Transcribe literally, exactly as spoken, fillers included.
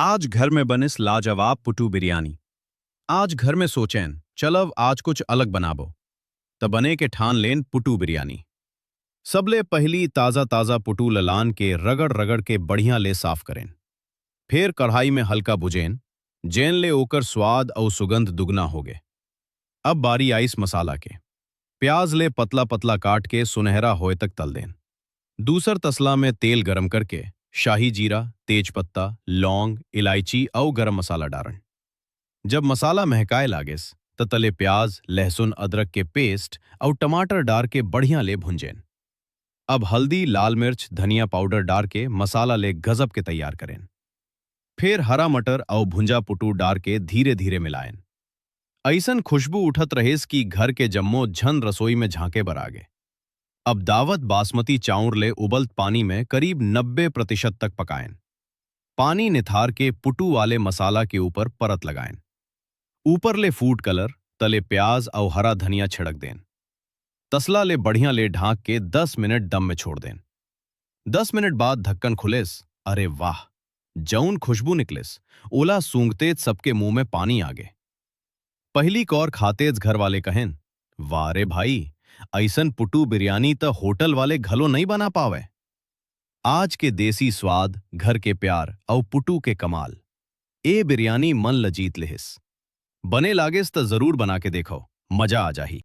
आज घर में बनिस लाजवाब पुटू बिरयानी। आज घर में सोचेन, "चलव आज कुछ अलग बनाबो।" त बने के ठान लेन पुटू बिरयानी। सबले पहिली ताजा-ताजा पुटू ल लान के रगड़-रगड़ के बढ़िया ले साफ करेन। फेर कढ़ाई में हल्का भुजेन, जेन ले ओकर स्वाद अउ सुगंध दुगना होगे। अब बारी आइस मसाला के। प्याज ले पतला-पतला काट के सुनहरा होए तक तल देन। दूसर तसला में तेल गरम करके शाही जीरा, तेज पत्ता, लौंग, इलायची अउ गरम मसाला डारन। जब मसाला महकाए लागेस, त तले प्याज, लहसुन, अदरक के पेस्ट अउ टमाटर डार के बढ़िया ले भुंजेन। अब हल्दी, लाल मिर्च, धनिया पाउडर डार के मसाला ले गजब के तैयार करेन। फेर हरा मटर अउ भुंजा पुटू डार के धीरे-धीरे मिलाएन। अइसन खुशबू उठत रहेस कि घर के जम्मो झन रसोई में झांके बर आगे। अब दावत बासमती चाउर ले उबलत पानी में करीब नब्बे प्रतिशत तक पकाएन। पानी निथार के पुटू वाले मसाला के ऊपर परत लगाएन। ऊपर ले फूड कलर, तले प्याज अउ हरा धनिया छिड़क देन। तसला ले बढ़िया ले ढांक के दस मिनट दम में छोड़ देन। दस मिनट बाद ढक्कन खुलेस, अरे वाह, जउन खुशबू निकलेस, ओला सूंघतेच सबके मुंह में पानी आगे। पहिली कौर खातेच घर वाले कहेन, "वाह रे भाई, अइसन पुटू बिरयानी त होटल वाले घलो नइ बना पावे।" आज के देसी स्वाद, घर के प्यार अउ पुटू के कमाल। ए बिरयानी मन ल जीत लेहिस। बने लागेस त जरूर बना के देखव, मजा आ जाही।